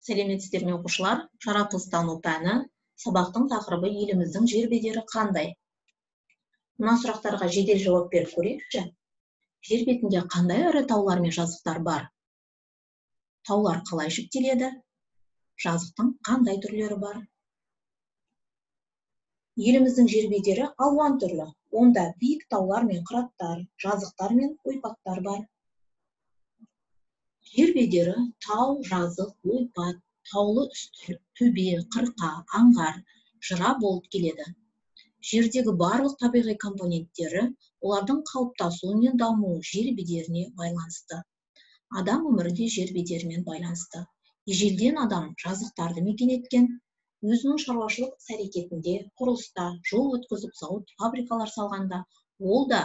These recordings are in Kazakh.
Сәлеметсіздер ме, оқушылар? Жаратылыстану пәні, сабақтың тақырыбы еліміздің жер бедері қандай? Мына сұрақтарға жедел жауап беріп көрейікші. Жер бетінде қандай ірі таулар мен жазықтар бар? Таулар қалай жіктеледі? Жазықтың қандай түрлері бар? Еліміздің жер бедері алуан түрлі. Онда биік таулар мен қыраттар, жазықтар мен ойпаттар бар. Жер бедері тау, жазық, ойпат, таулы үстірт, төбе, қырқа, аңғар, жыра болып келеді. Жердегі барлық табиғи компоненттері, олардың қалыптасуы мен дамуы жер бедеріне байланысты. Адам өмірі де жер бедерімен байланысты. Ежелден адам жазықтарды мекен еткен, өзінің шаруашылық іс-әрекетінде, құрылыста, жол өткізіп, зауыт, фабрикалар салғанда, ол да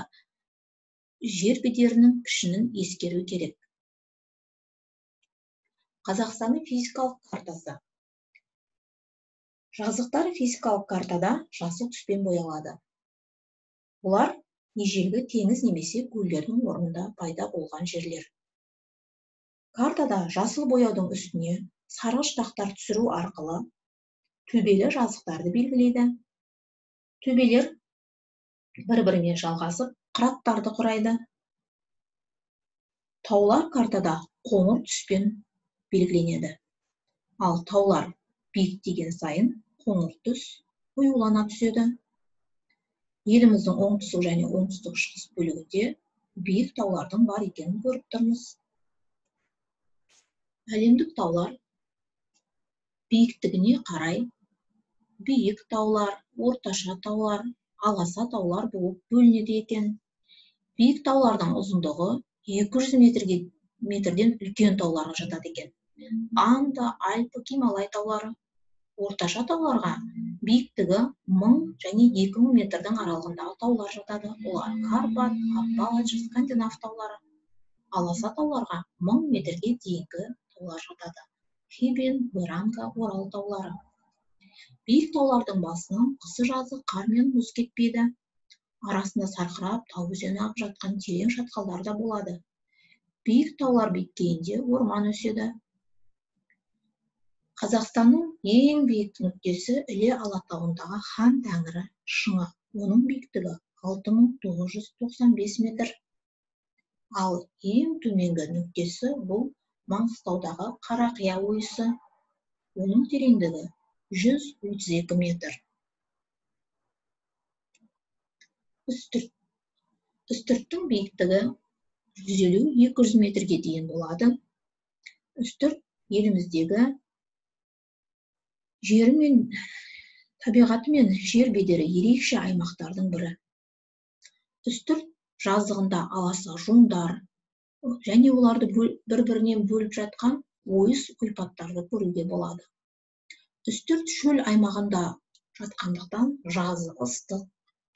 жер бедерінің пішінін ескеру керек. Қазақстанның физикалық картасы. Жазықтар физикалық картада жасыл түспен боялады. Олар ежелгі теңіз немесе көлдердің орнында пайда болған жерлер. Картада жасыл бояудың үстіне сарғыш дақтар түсіру арқылы төбелі жазықтарды белгілейді. Төбелер бір-бірімен жалғасып, қыраттарды құрайды. Таулар картада қоңыр түспен белгіленеді. Ал таулар биіктеген сайын қоңыр түс қоюлана түседі. Еліміздің оңтүстік және оңтүстік шығыс бөлігінде биік таулардың бар екенін көріп тұрмыз. Әлемдік таулар биіктігіне қарай биік таулар, орташа таулар, аласа таулар болып бөлінеді екен. Биік таулардың ұзындығы 200 метрден үлкен тауларға жатады екен. Анда, Альпі, Гималай таулары. Орташа тауларға биіктігі 1000 және 2000 метрдің аралығындағы таулар жатады. Олар Карпат, Аппалач, Скандинав таулары. Аласа тауларға 1000 метрге дейінгі таулар жатады. Хибин, Бұранка, Орал таулары. Биік таулардың басынан қысы-жазы қар мен мұз кетпейді. Арасында сарқырап тау өзені ағып жатқан терең шатқалдар да болады. Биік таулар беткейінде орман өседі. Қазақстанның ең биік нүктесі Іле Алатауындағы Хан Тәңірі шыңы. Оның биіктігі 6995 метр. Ал ең төменгі нүктесі бұл Маңғыстаудағы Қарақия ойысы. Оның тереңдігі 132 метр. Үстірт. Үстірттің биіктігі 150-200 метрге дейін болады. Үстірт еліміздегі жері мен табиғаты мен жер бедері ерекше аймақтардың бірі. Үстірт жазығында аласа жондар және оларды бір-бірінен бөліп жатқан ойыс ойпаттарды көруге болады. Үстірт шөл аймағында жатқандықтан жазы ыстық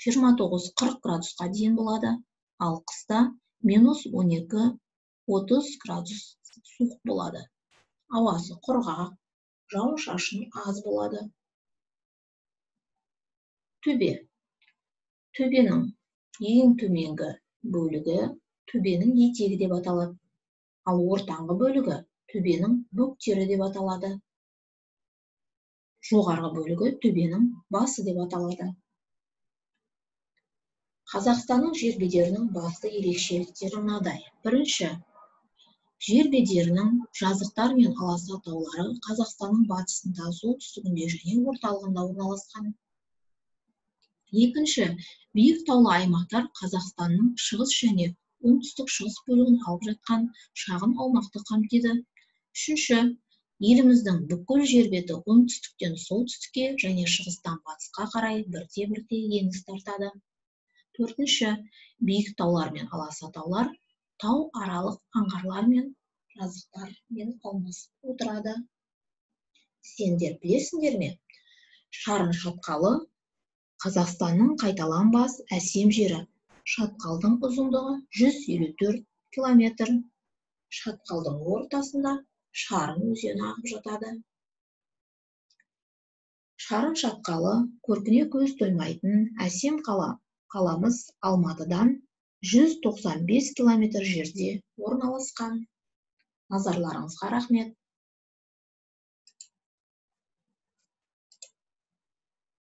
29-40 градусқа дейін болады, ал қыста минус 12-30 градус суық болады. Ауасы құрғақ, жауын-шашын аз болады. Төбе. Төбенің ең төменгі бөлігі төбенің етегі деп аталады, ал ортаңғы бөлігі төбенің бөктері деп аталады. Жоғарғы бөлігі төбенің басы деп аталады. Қазақстанның жер бедерінің басты ерекшеліктері мынадай. Бірінші, жер бедерінің жазықтар мен аласа таулары Қазақстанның батысында, солтүстігінде және орталығында орналасқан. Екінші, биік таулы аймақтар Қазақстанның шығыс және оңтүстік шығыс бөлігін алып жатқан шағын аумақты қамтиды. Үшінші, еліміздің бүкіл жер беті оңтүстіктен солтүстікке және шығыстан батысқа қарай бірте-бірте еңіс тартады. Төртінші, биік таулар мен аласа таулар тау аралық аңғарлар мен жазықтармен алмасып отырады. Сендер білесіңдер ме? Шарын шатқалы Қазақстанның қайталанбас әсем жері. Шатқалдың ұзындығы 154 километр. Шатқалдың ортасында Шарын өзені ағып жатады. Шарын шатқалы көркіне көз тоймайтын әсем қаламыз Алматыдан 195 километр жерде орналасқан. Назарларыңызға рахмет.